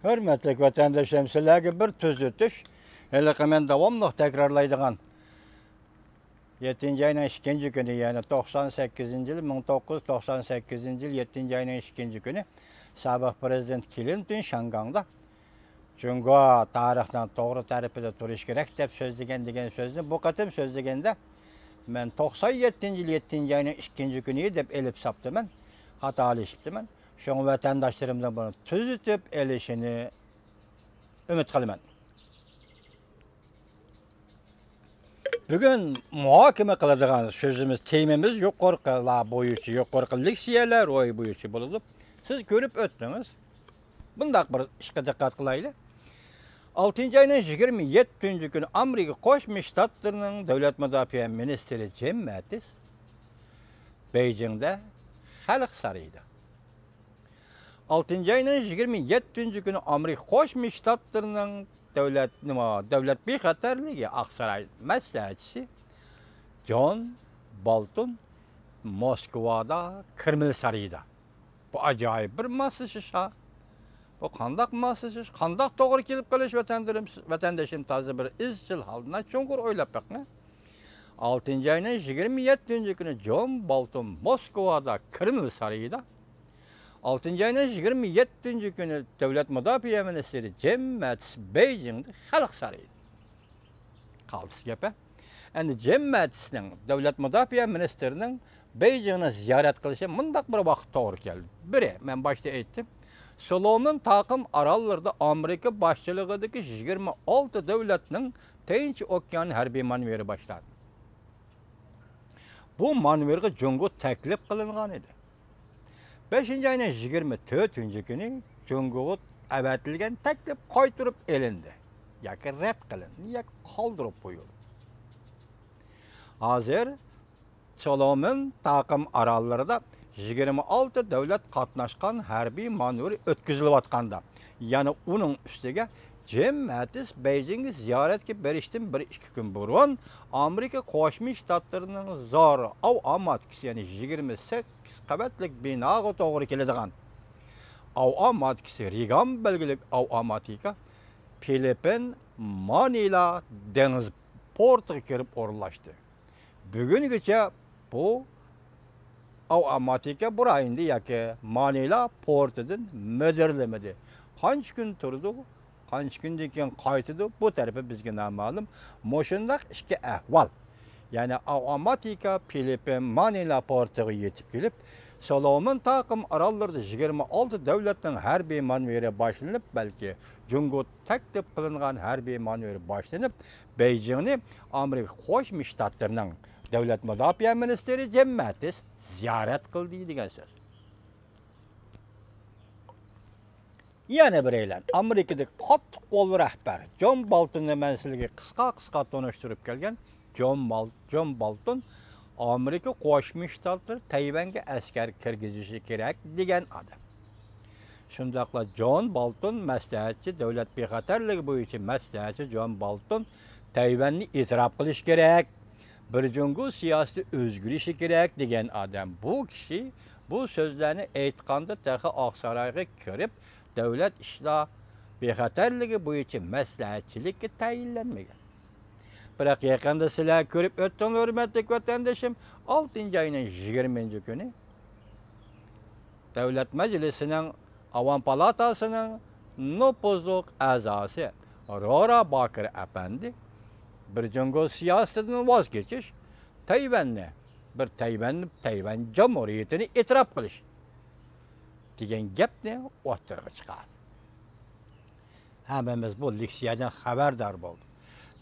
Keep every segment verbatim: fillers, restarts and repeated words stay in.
ھۆرمەتلىك ۋەتەندىشىم، سىلەرگە بىر تۈزىتىش. ھېلىقى مەن داۋاملىق تەكرارلايدىغان، يەتتىنچى ئاينىڭ ئىككىنچى كۈنى، يەنى توقسان سەككىزىنچى يىل، مىڭ توققۇز يۈز توقسان سەككىزىنچى يىل يەتتىنچى ئاينىڭ ئىككىنچى كۈنى سابىق پىرېزىدېنت كلىنتون شياڭگاڭدا جۇڭگو تارىخنىڭ توغرا تەرىپىدە تۇرۇش كېرەك دەپ سۆزلىگەن دېگەن سۆزنى بۇ قېتىم سۆزلىگەندە، مەن توقسان يەتتىنچى يىل يەتتىنچى ئاينىڭ ئىككىنچى كۈنى دەپ ئېلىپ ساپتىمەن، خاتالىشىپتىمەن. شۇڭا ۋەتەنداشلىرىمنىڭ بۇنى تۈزىتىپ ئېلىشىنى ئۈمىد قىلىمەن. بۈگۈن مۇھاكىمە قىلىدىغان سۆزىمىز، تېمىمىز يۇقىرىقىلار بويىچە، يۇقىرىقى لېكسىيەلەر روھى بويىچە بولىدۇ. سىز كۆرۈپ ئۆتتىڭىز. بۇنداق بىر ئىشقا دىققەت قىلايلى. ئالتىنچى ئاينىڭ يىگىرمە يەتتىنچى كۈنى ئامېرىكا قوشما شتاتلىرىنىڭ دۆلەت مۇداپىئە مىنىستىرى جىم مەتىس بېيجىڭدە خەلق سارىيىدا. ئالتىنچى ئاينىڭ يىگىرمە يەتتىنچى كۈنى ئامېرىكا قوشما شتاتلىرىنىڭ دۆلەت، نېمە، دۆلەت بىخەتەرلىكى ئاقساراي مەسلىھەتچىسى جون بولتون موسكۋادا، كرېمل سارىيىدا. بۇ ئاجايىپ بىر ماسلىشىش ھا. بۇ قانداق ماسلىشىش، قانداق توغرا كېلىپ قېلىش، ۋەتەندىرىم-، ۋەتەندىشىم تازا بىر ئىزچىل ھالدا چوڭقۇر ئويلاپ بېقىڭ. ئالتىنچى ئاينىڭ يىگىرمە يەتتىنچى كۈنى جون بولتون موسكۋادا، كرېمل سارىيىدا. ئالتىنچى ئاينىڭ يىگىرمە يەتتىنچى كۈنى دۆلەت مۇداپىئە مىنىستىرى جىم مەتىس بېيجىڭدا خەلق سارىيىدا. قالتىس گەپ ھە. ئەمدى جىم مەتىسنىڭ، دۆلەت مۇداپىئە مىنىستىرىنىڭ بېيجىڭنى زىيارەت قىلىشى مۇنداق بىر ۋاقىت توغرا كەلدى. بىرى، مەن باشتا ئېيتتىم، سولومون تاقىم ئاراللىرىدا ئامېرىكا باشچىلىقىدىكى يىگىرمە ئالتە دۆلەتنىڭ تىنچ ئوكيان ھەربىي مانېۋىرى باشلاندى. بۇ مانېۋىرغا جۇڭگو تەكلىپ قىلىنغان ئىدى. بەشىنچى ئاينىڭ يىگىرمە تۆتىنچى كۈنى جۇڭگوغا ئەۋەتىلگەن تەكلىپ قايتۇرۇپ ئېلىندى ياكى رەت قىلىندى ياكى قالدۇرۇپ قويۇلدى. ھازىر سولومون تاقىم ئاراللىرىدا يىگىرمە ئالتە دۆلەت قاتناشقان ھەربىي مانېۋىر ئۆتكۈزۈلۈۋاتقاندا، يەنە ئۇنىڭ ئۈستىگە جىم مەتىس بېيجىڭگە زىيارەتكە بېرىشتىن بىر ئىككى كۈن بۇرۇن ئامېرىكا قوشما شتاتلىرىنىڭ زور ئاۋىئاماتكىسى، يەنى يىگىرمە سەككىز قەۋەتلىك بىناغا توغرا كېلىدىغان ئاۋىئاماتكىسى، رېگان بەلگىلىك ئاۋىئاماتىكا فىلىپپىن مانىلا دېڭىز پورتىغا كىرىپ ئورۇنلاشتى. بۈگۈنگىچە بۇ ئاۋىئاماتىكا بۇ رايوندا ياكى مانىلا پورتىدىن مىدىرلىمىدى. قانچە كۈن تۇرىدۇ، قانچە كۈندىن كېيىن قايتىدۇ، بۇ تەرىپى بىزگە نامەلۇم. مۇشۇنداق ئىككى ئەھۋال، يەنى ئاۋىئاماتىكا فىلىپپىن مانىلا پورتىغا يېتىپ كېلىپ، سولومون تاقىم ئاراللىرىدا يىگىرمە ئالتە دۆلەتنىڭ ھەربىي مانېۋىرى باشلىنىپ، بەلكى جۇڭگو تەكلىپ قىلىنغان ھەربىي مانېۋىر باشلىنىپ، بېيجىڭنى ئامېرىكا قوشما شتاتلىرىنىڭ دۆلەت مۇداپىئە مىنىستىرى جىم مەتىس زىيارەت قىلدى دېگەن سۆز. يەنە بىرەيلەن، ئامېرىكىدىكى قاتتىق قول رەھبەر جون بولتوننى مەن سىلەرگە قىسقا-قىسقا تونۇشتۇرۇپ كەلگەن جون مال-، جون بولتون ئامېرىكا قوشما شتاتلىرى تەيۋەنگە ئەسكەر كىرگۈزۈشى كېرەك دېگەن ئادەم. شۇنداقلا جون بولتون مەسلىھەتچى، دۆلەت بىخەتەرلىكى بويىچە مەسلىھەتچى جون بولتون تەيۋەننى ئېتىراپ قىلىش كېرەك، بىر جۇڭگو سىياسىتى ئۆزگىرىشى كېرەك دېگەن ئادەم. بۇ كىشى بۇ سۆزلەرنى ئېيتقاندا تېخى ئاقسارايغا كىرىپ، دۆلەت ئىشلار بىخەتەرلىكى بويىچە مەسلىھەتچىلىككە تەيىنلەنمىگەن. بىراق يېقىندا سىلەر كۆرۈپ ئۆتتۈڭلار، ھۆرمەتلىك ۋەتەندىشىم، ئالتىنچى ئاينىڭ يىگىرمىنچى كۈنى دۆلەت مەجلىسىنىڭ ئاۋام پالاتاسىنىڭ نوپۇزلۇق ئەزاسى رورا باكىر ئەپەندى بىر جۇڭگو سىياسىتىدىن ۋاز كېچىش، تەيۋەننى، بىر تەيۋەن، تەيۋەن جۇمھۇرىيىتىنى ئېتىراپ قىلىش دېگەن گەپنى ئوتتۇرىغا چىقاردى. ھەممىمىز بۇ لېكسىيەدىن خەۋەردار بولدۇق.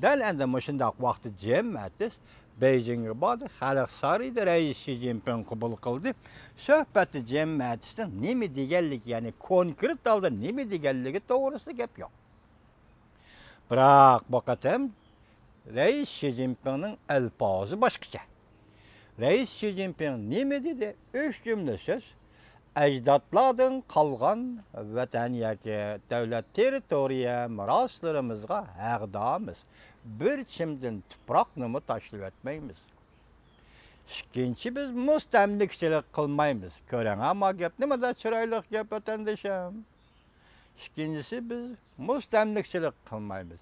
دەل ئەمدى مۇشۇنداق ۋاقىتتا جىم مەتىس بېيجىڭغا باردى، خەلق سارىيىدا رەئىس شى جىنپىڭ قوبۇل قىلدى. سۆھبەتتە جىم مەتىسنىڭ نېمە دېگەنلىكى، يەنى كونكرېت ھالدا نېمە دېگەنلىكى توغرىسىدا گەپ يوق. بىراق بۇ قېتىم رەئىس شى جىنپىڭنىڭ ئەلپازى باشقىچە. رەئىس شى جىنپىڭ نېمە دېدى؟ ئۈچ جۈملە سۆز. ئەجدادلاردىن قالغان ۋەتەن ياكى دۆلەت تېررىتورىيە مىراسلىرىمىزغا ھەقدارمىز. بىر چىمدىن تۇپراقنىمۇ تاشلىۋەتمەيمىز. ئىككىنچى، بىز مۇستەملىكىچىلىك قىلمايمىز. كۆرۈڭ، ئەمما گەپ نېمىدا چىرايلىق گەپ، ۋەتەندىشىم. ئىككىنچىسى، بىز مۇستەملىكىچىلىك قىلمايمىز.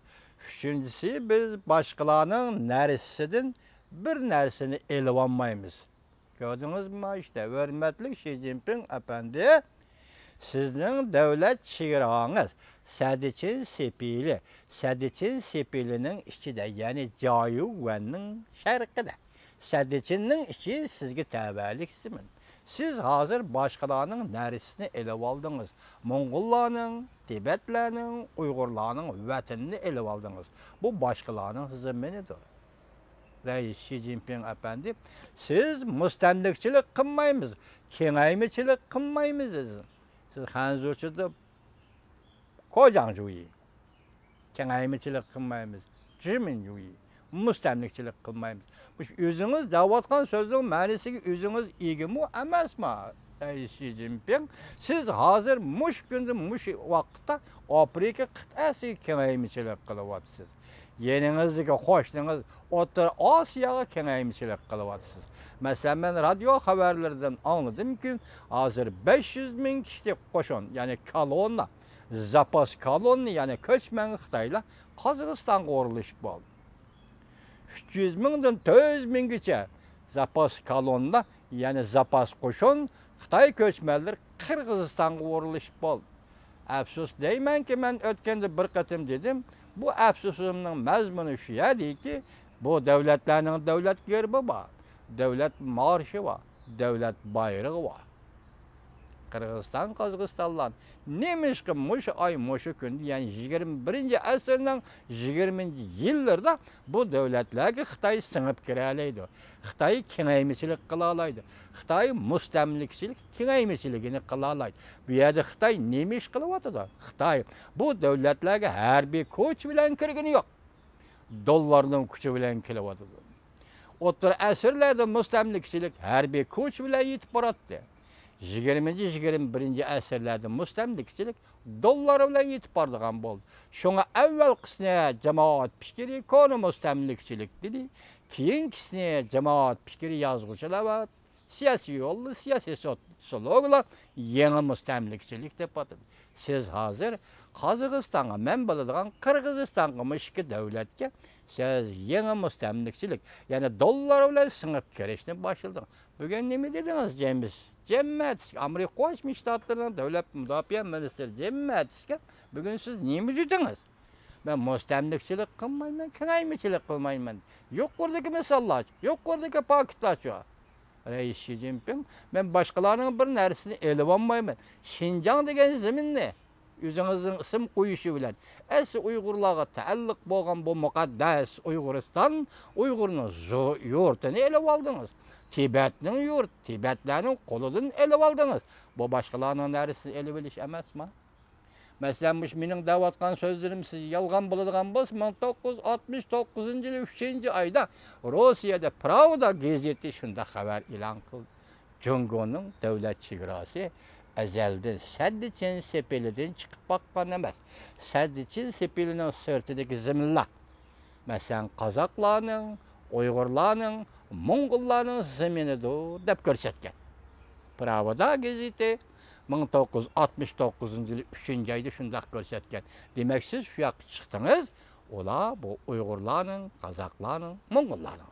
ئۈچىنچىسى، بىز باشقىلارنىڭ نەرسىسىدىن بىر نەرسىنى ئېلىۋالمايمىز. كۆردىڭىزمۇ؟ ئىشتە، ھۆرمەتلىك شى جىنپىڭ ئەپەندى، سىزنىڭ دۆلەت چېگراڭىز سەددىچىن سېپىلى، سەددىچىن سېپىلىنىڭ ئىچىدە، يەنى جايۈۋەننىڭ شەرقىدە. سەددىچىننىڭ ئىچى سىزگە تەۋەلىك زېمىن. سىز ھازىر باشقىلارنىڭ نەرسىسىنى ئېلىۋالدىڭىز. موڭغۇللارنىڭ، تىبەتلەرنىڭ، ئۇيغۇرلارنىڭ ۋەتىنىنى ئېلىۋالدىڭىز. بۇ باشقىلارنىڭ زېمىنىدۇر. رەئىس شى جىنپىڭ ئەپەندى، سىز مۇستەملىكىچىلىك قىلمايمىز، كېڭەيمىچىلىك قىلمايمىز دېدىڭىز. سىز خەنزۇچىدا كوجاڭجۇيى، كېڭەيمىچىلىك قىلمايمىز، جىمىنجۇيى، مۇستەملىكىچىلىك قىلمايمىز. مۇشۇ ئۆزىڭىز دەۋاتقان سۆزنىڭ مەنىسىگە ئۆزىڭىز ئىگىمۇ ئەمەسما؟ رەئىس شى جىنپىڭ، سىز ھازىر مۇشۇ كۈندە، مۇشۇ ۋاقىتتا ئافرىقا قىتئەسىگە كېڭەيمىچىلىك قىلىۋاتىسىز. يېنىڭىزدىكى قوشنىڭىز ئوتتۇرا ئاسىياغا كېڭەيمىچىلىك قىلىۋاتىسىز. مەسىلەن، مەن رادىيو خەۋەرلىرىدىن ئاڭلىدىمكى، ھازىر بەش يۈز مىڭ كىشىلىك قوشۇن، يەنى كالوننا، زاپاس كالوننا، يەنى كۆچمەن خىتايلار قازاقىستانغا ئورۇنلىشىپ بولدى. ئۈچ يۈز مىڭدىن تۆت يۈز مىڭگىچە زاپاس كالوننا، يەنى زاپاس قوشۇن، خىتاي كۆچمەنلىرى قىرغىزىستانغا ئورۇنلىشىپ بولدى. ئەپسۇس دەيمەنكى، مەن ئۆتكەندە بىر قېتىم دېدىم، بۇ ئەپسۇسۇمنىڭ مەزمۇنى شۇ يەردىكى، بۇ دۆلەتلەرنىڭ دۆلەت گېربى بار، دۆلەت مارشى بار، دۆلەت بايرىقى بار. قىرغىزىستان، قازاقىستانلار نېمىشقا مۇشۇ ئاي، مۇشۇ كۈندە، يەنى يىگىرمە بىرىنچى ئەسىرنىڭ يىگىرمىنچى يىللىرىدا بۇ دۆلەتلەرگە خىتاي سىڭىپ كىرەلەيدۇ؟ خىتاي كېڭەيمىچىلىك قىلالايدۇ. خىتاي مۇستەملىكىچىلىك كېڭەيمىچىلىكىنى قىلالايدۇ. بۇ يەردە خىتاي نېمە ئىش قىلىۋاتىدۇ؟ خىتاي بۇ دۆلەتلەرگە ھەربىي كۈچ بىلەن كىرگىنى يوق. دوللارنىڭ كۈچى بىلەن كېلىۋاتىدۇ. ئوتتۇرا ئەسىرلەردە مۇستەملىكىچىلىك ھەربىي كۈچ بىلەن يېتىپ باراتتى. يىگىرمىنچى، يىگىرمە بىرىنچى ئەسىرلەردە مۇستەملىكىچىلىك دوللار بىلەن يېتىپ بارىدىغان بولدى. شۇڭا ئەۋۋەلقىسىنى جامائەت پىكرى، كونا مۇستەملىكىچىلىك دېدى. كېيىنكىسىنى جامائەت پىكرى يازغۇچىلار ۋە سىياسىي يولدا سىياسىي سوتسىيولوگلار يېڭى مۇستەملىكىچىلىك دەپ ئاتىدۇ. سىز ھازىر قازاقىستانغا، مەن بىلىدىغان قىرغىزىستانغا، مۇشۇ ئىككى دۆلەتكە سىز يېڭى مۇستەملىكىچىلىك، يەنى دوللار بىلەن سىڭىپ كىرىشنى باشلىدىڭىز. بۈگۈن نېمە دېدىڭىز، جېيمىس؟ جېيمىس ماتىسقا، ئامېرىكا قوشما شتاتلىرىنىڭ دۆلەت مۇداپىئە مىنىستىرى جېيمىس ماتىسقا بۈگۈن سىز نېمە دېدىڭىز؟ مەن مۇستەملىكىچىلىك قىلمايمەن، كېڭەيمىچىلىك قىلمايمەن. يۇقىرىدىكى مىساللارچۇ، يۇقىرىدىكى پاكىتلارچۇ؟ رەئىس شى جىنپىڭ، مەن باشقىلارنىڭ بىر نەرسىسىنى ئېلىۋالمايمەن. شىنجاڭ دېگەن زېمىننى، ئۆزىڭىزنىڭ ئىسىم قويۇشى بىلەن ئەسلى ئۇيغۇرلارغا تەئەللۇق بولغان بۇ مۇقەددەس ئۇيغۇرىستان، ئۇيغۇرنىڭ زو-، يۇرتىنى ئېلىۋالدىڭىز. تىبەتنىڭ يۇرتى، تىبەتلەرنىڭ قولىدىن ئېلىۋالدىڭىز. بۇ باشقىلارنىڭ نەرسىسىنى ئېلىۋېلىش ئەمەسما؟ مەسىلەن، مۇشۇ مېنىڭ دەۋاتقان سۆزلىرىم سىز يالغان بولىدىغان بولسا، مىڭ توققۇز يۈز ئاتمىش توققۇزىنچى يىلى ئۈچىنچى ئايدا روسىيەدە پراۋدا گېزىتى شۇنداق خەۋەر ئېلان قىلدى. جۇڭگونىڭ دۆلەت چېگراسى ئەزەلدىن سەددىچىن سېپىلىدىن چىقىپ باققان ئەمەس. سەددىچىن سېپىلىنىڭ سىرتىدىكى زېمىنلار، مەسىلەن، قازاقلارنىڭ، ئۇيغۇرلارنىڭ، موڭغۇللارنىڭ زېمىنىدۇر دەپ كۆرسەتكەن. پراۋدا گېزىتى مىڭ توققۇز يۈز ئاتمىش توققۇزىنچى يىلى ئۈچىنچى ئايدا شۇنداق كۆرسەتكەن. دېمەك، سىز شۇ ياققا چىقتىڭىز، ئۇلار بۇ ئۇيغۇرلارنىڭ، قازاقلارنىڭ، موڭغۇللارنىڭ.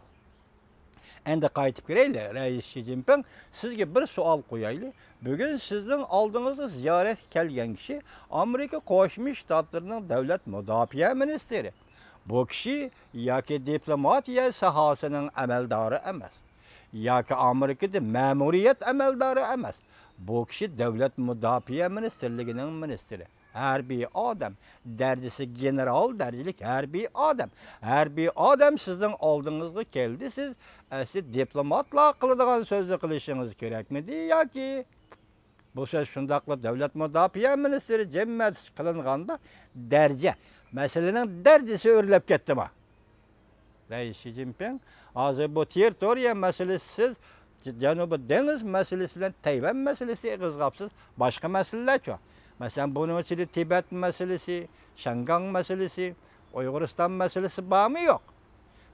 ئەمدى قايتىپ كىرەيلى، رەئىس شى جىنپىڭ، سىزگە بىر سوئال قويايلى. بۈگۈن سىزنىڭ ئالدىڭىزغا زىيارەتكە كەلگەن كىشى ئامېرىكا قوشما شتاتلىرىنىڭ دۆلەت مۇداپىئە مىنىستىرى. بۇ كىشى ياكى دىپلوماتىيە ساھەسىنىڭ ئەمەلدارى ئەمەس، ياكى ئامېرىكىدا مەمۇرىيەت ئەمەلدارى ئەمەس. بۇ كىشى دۆلەت مۇداپىئە مىنىستىرلىكىنىڭ مىنىستىرى. ھەربىي ئادەم، دەرىجىسى گېنېرال دەرىجىلىك ھەربىي ئادەم. ھەربىي ئادەم سىزنىڭ ئالدىڭىزغا كەلدى، سىز ئەسلى دىپلوماتلار قىلىدىغان سۆزنى قىلىشىڭىز كېرەكمىدى ياكى؟ بۇ سۆز شۇنداقلا دۆلەت مۇداپىئە مىنىستىرى جېيمىس ماتىسقا قىلىنغاندا دەرىجە، مەسىلىنىڭ دەرىجىسى ئۆرلەپ كەتتىما؟ رەئىس شى جىنپىڭ، ھازىر بۇ تېررىتورىيە مەسىلىسى، سىز ج-، جەنۇبىي دېڭىز مەسىلىسى بىلەن تەيۋەن مەسىلىسى ئېغىزغا ئاپسىز، باشقا مەسىلىلەرچۇ؟ مەسىلەن، بۇنىڭ ئىچىدە تىبەت مەسىلىسى، شياڭگاڭ مەسىلىسى، ئۇيغۇرىستان مەسىلىسى بارمۇ يوق؟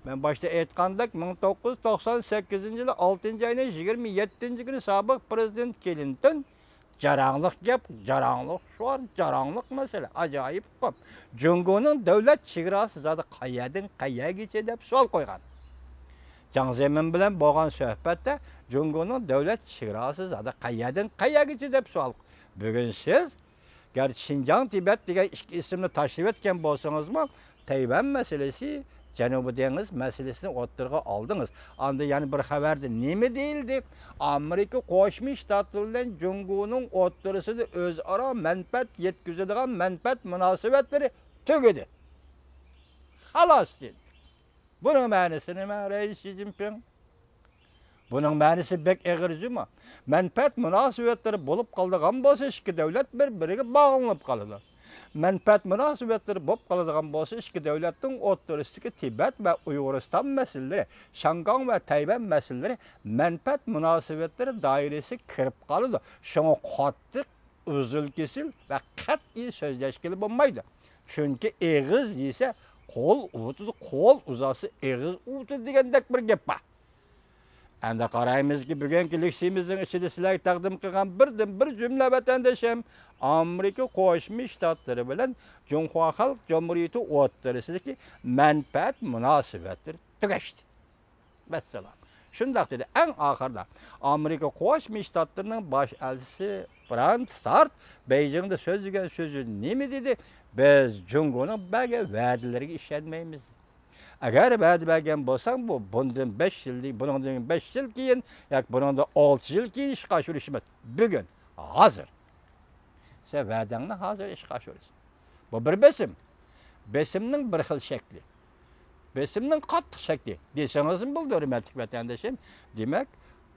مەن باشتا ئېيتقاندەك، مىڭ توققۇز يۈز توقسان سەككىزىنچى يىلى ئالتىنچى ئاينىڭ يىگىرمە يەتتىنچى كۈنى سابىق پىرېزىدېنت كلىنتون جاراڭلىق گەپ، جاراڭلىق شوئار، جاراڭلىق مەسىلە. ئاجايىپ قوپ. جۇڭگونىڭ دۆلەت چېگراسى زادى قەيەردىن قەيەرگىچە دەپ سوئال قويغان. جاڭ زېمىن بىلەن بولغان سۆھبەتتە جۇڭگونىڭ دۆلەت چېگراسى زادى قەيەردىن قەيەرگىچە دەپ سوئال. بۈگۈن سىز گەرچە شىنجاڭ، تىبەت دېگەن ئىككى ئىسىمنى تاشلىۋەتكەن بولسىڭىزمۇ، تەيۋەن مەسىلىسى، جەنۇبىي دېڭىز مەسىلىسىنى ئوتتۇرىغا ئالدىڭىز. ئاندىن يەنە بىر خەۋەردە نېمە دېيىلدى؟ ئامېرىكا قوشما شتاتلىرى بىلەن جۇڭگونىڭ ئوتتۇرىسىدا ئۆزئارا مەنپەئەت يەتكۈزىدىغان مەنپەئەت مۇناسىۋەتلىرى تۈگىدى. خالاس دېدى. بۇنىڭ مەنىسى نېمە، رەئىس شى جىنپىڭ؟ بۇنىڭ مەنىسى بەك ئېغىر جۇمۇ. مەنپەئەت مۇناسىۋەتلىرى بولۇپ قالىدىغان بولسا، ئىككى دۆلەت بىر-بىرىگە باغلىنىپ قالىدۇ. مەنپەئەت مۇناسىۋەتلىرى بولۇپ قالىدىغان بولسا، ئىككى دۆلەتنىڭ ئوتتۇرىسىدىكى تىبەت ۋە ئۇيغۇرىستان مەسىلىلىرى، شياڭگاڭ ۋە تەيۋەن مەسىلىلىرى مەنپەئەت مۇناسىۋەتلىرى دائىرىسىگە كىرىپ قالىدۇ. شۇڭا قاتتىق ئۈزۈل-كېسىل ۋە قەتئىي سۆزلەشكىلى بولمايدۇ. چۈنكى ئېغىز يېسە قول ئۇۋۇتىدۇ، قول ئۇزاتسا ئېغىز ئۇۋۇتىدۇ دېگەندەك بىر گەپ بار. ئەمدى قارايمىزكى، بۈگۈنكى لېكسىيىمىزنىڭ ئىچىدە سىلەرگە تەقدىم قىلغان بىردىنبىر جۈملە، ۋەتەندىشىم، ئامېرىكا قوشما شتاتلىرى بىلەن جۇڭخۇا خەلق جۇمھۇرىيىتى ئوتتۇرىسىدىكى مەنپەئەت مۇناسىۋەتلىرى تۈگەشتى. ۋەسسالام. شۇنداق دېدى. ئەڭ ئاخىرىدا ئامېرىكا قوشما شتاتلىرىنىڭ باش ئەلچىسى براند ستارت بېيجىڭدا سۆزلىگەن سۆزى نېمە دېدى؟ بىز جۇڭگونىڭ بەرگەن ۋەدىلىرىگە ئىشەنمەيمىز. ئەگەر ۋەدە بەرگەن بولساڭ، بۇ بۇندىن بەش يىل، بۇنىڭدىن بەش يىل كېيىن ياكى بۇنىڭدىن ئالتە يىل كېيىن ئىشقا ئاشۇرۇش ئەمەس. بۈگۈن، ھازىر. سەن ۋەدەڭنى ھازىر ئىشقا ئاشۇرىسەن. بۇ بىر بېسىم. بېسىمنىڭ بىر خىل شەكلى. بېسىمنىڭ قاتتىق شەكلى دېسىڭىزمۇ بولىدۇ، ھۆرمەتلىك ۋەتەندىشىم. دېمەك،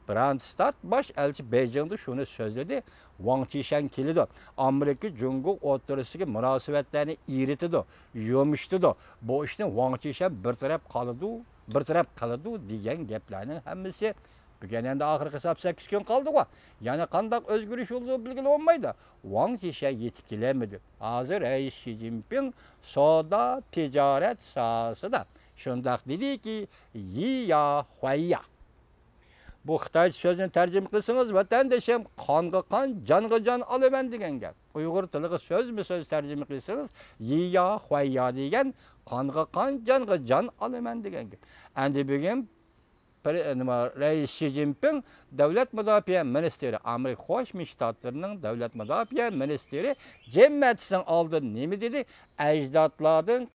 براند ستارت باش ئەلچى بېيجىڭدا شۇنى سۆزلىدى. ۋاڭ چىشەن كېلىدۇ. ئامېرىكا جۇڭگو ئوتتۇرىسىدىكى مۇناسىۋەتلەرنى ئېرىتىدۇ، يۇمشىتىدۇ. بۇ ئىشنى ۋاڭ چىشەن بىر تەرەپ قالىدۇ، بىر تەرەپ قىلىدۇ دېگەن گەپلەرنىڭ ھەممىسى بۈگۈن ئەمدى ئاخىرقى ھېساب سەككىز كۈن قالدىغۇ. يەنە قانداق ئۆزگىرىش بولىدۇ بىلگىلى بولمايدۇ. ۋاڭ چىشەن يېتىپ كېلەلمىدى. ھازىر رەئىس شى جىنپىڭ سودا، تىجارەت ساھەسىدە شۇنداق دېدىكى، يى يا، خۇەي يا. بۇ خىتايچە سۆزنى تەرجىمە قىلسىڭىز، ۋەتەندىشىم، قانغا قان، جانغا جان ئالىمەن دېگەن گەپ. ئۇيغۇر تىلىغا سۆزمۇ سۆز تەرجىمە قىلسىڭىز، يى يا، خۇەي يا دېگەن، قانغا قان، جانغا جان ئالىمەن دېگەن گەپ. ئەمدى بۈگۈن پرې-، نېمە، رەئىس شى جىنپىڭ دۆلەت مۇداپىئە مىنىستىرى، ئامېرىكا قوشما شتاتلىرىنىڭ دۆلەت مۇداپىئە مىنىستىرى جىم مەتىسنىڭ ئالدىدا نېمە دېدى؟ ئەجدادلاردىن